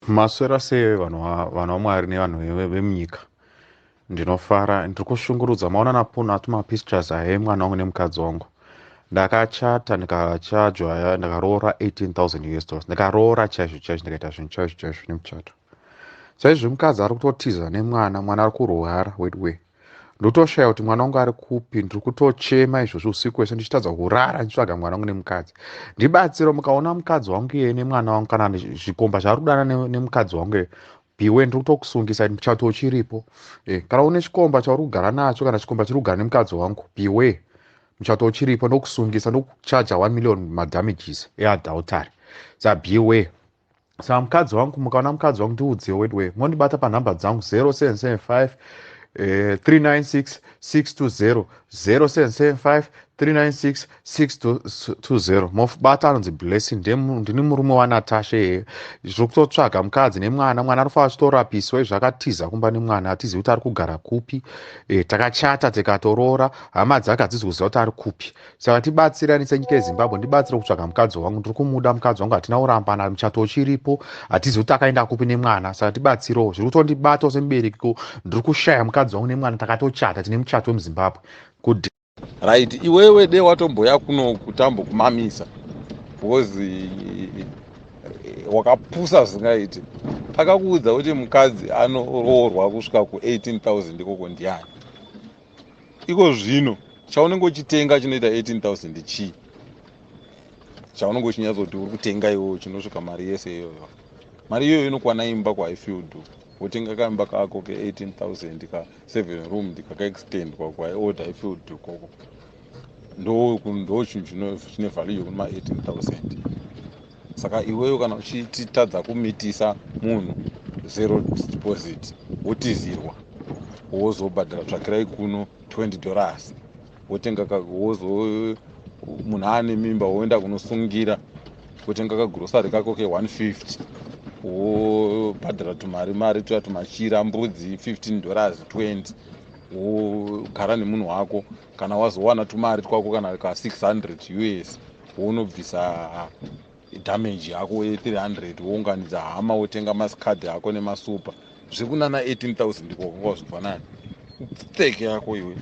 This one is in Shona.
Maswera sei vanhu vaMwari nevanhu vemunyika. Ndinofara, ndiri kushungurudza. Maona napuna tumapictures aya emwana wangu nemukadzi wangu. Ndakachata, ndikachajwa, ndakaroora 18,000 US dollars. Ndikaroora chaizvo chaizvo, ndikaita zvinhu chaizvo chaizvo nemuchato. Saizvo mukadzi ari kutotiza nemwana, mwana ari kurwara weduwe. Ndotoshaya kuti mwana wangu ari kupi. Ndiri kutochema izvozvo usiku wese ndichitadza kurara ndichitsvaga mwana wangu nemukadzi. Ndibatsiro, mukaona mukadzi wangu iyeye nemwana wangu, kana zvikomba zvaari kudana nemukadzi wangu iye, biwe, ndiri kutokusungisa muchato uchiripo. Kana une chikomba chauri kugara nacho, kana chikomba chiri kugara nemukadzi wangu, biwe, muchato uchiripo, ndokusungisa, ndokuchaja 1 million madamages eadultery. Sabiwe. Saka mukadzi wangu, mukaona mukadzi wangu, ndiudzewo weduwe. Mondibata panhamba dzangu 0775 396 620, 0775 396 620. Mobata anonzi Blessing, ndini murume waNatasha. Iyeye zviri kutotsvaga mukadzi nemwana. Mwana ari kufa achitorapiswa izvo, akatiza kumba nemwana, hatizivi kuti ari kugara kupi. Takachata, tikatoroora, hama dzake hadzizi kuziva kuti ari kupi. Saka tibatsirani senyika yeZimbabwe, ndibatsire kutsvaga mukadzi wangu. Ndiri kumuda mukadzi wangu, hatina kurambana, muchato uchiripo, hatizivi kuti akaenda kupi nemwana. Saka tibatsirewo, zviri kutondibatawo semubereki ko, ndiri kushaya mukadzi wangu nemwana. Takatochata, tine muchato wemuZimbabwe. Good. Right, iwewe de watomboya kuno kutambokumamisa because wakapusa zvingaiti. Akakuudza kuti mukadzi anoroorwa kusvika ku18,000 ikoko ndiani? Iko zvino chaunenge uchitenga chinoita 18,000 chii? Chaunenge uchinyatsoti uri kutenga iwowo chinosvika mari yese iyoyo? Mari iyoyo inokwana imba kuHighfield. Wotenga kaimba kako ke18,000 ka7 room, ndikakaextendwa kwaold Highfield ikoko, ndo chinhu chine value yekuma 18,000. Saka iweyo kana uchitadza kumitisa munhu zero deposit, wotizirwa, wozobhadhara tsvakirai kuno $20, wotenga, wozo munhu aane mimba, woenda kunosungira, wotenga kagurosari kako ke150, wobhadhara tumari mari tuya, tumachira, mbudzi $15, 20, wogara nemunhu wako. Kana wazowana tumari twako, kana ka600 US, wounobvisa damage yako ye300, wounganidza hama, wotenga masikadhi ako nemasupa. Zviri kunana 18,000 ikoko kwazvibva nani? Pfeke yako iwe.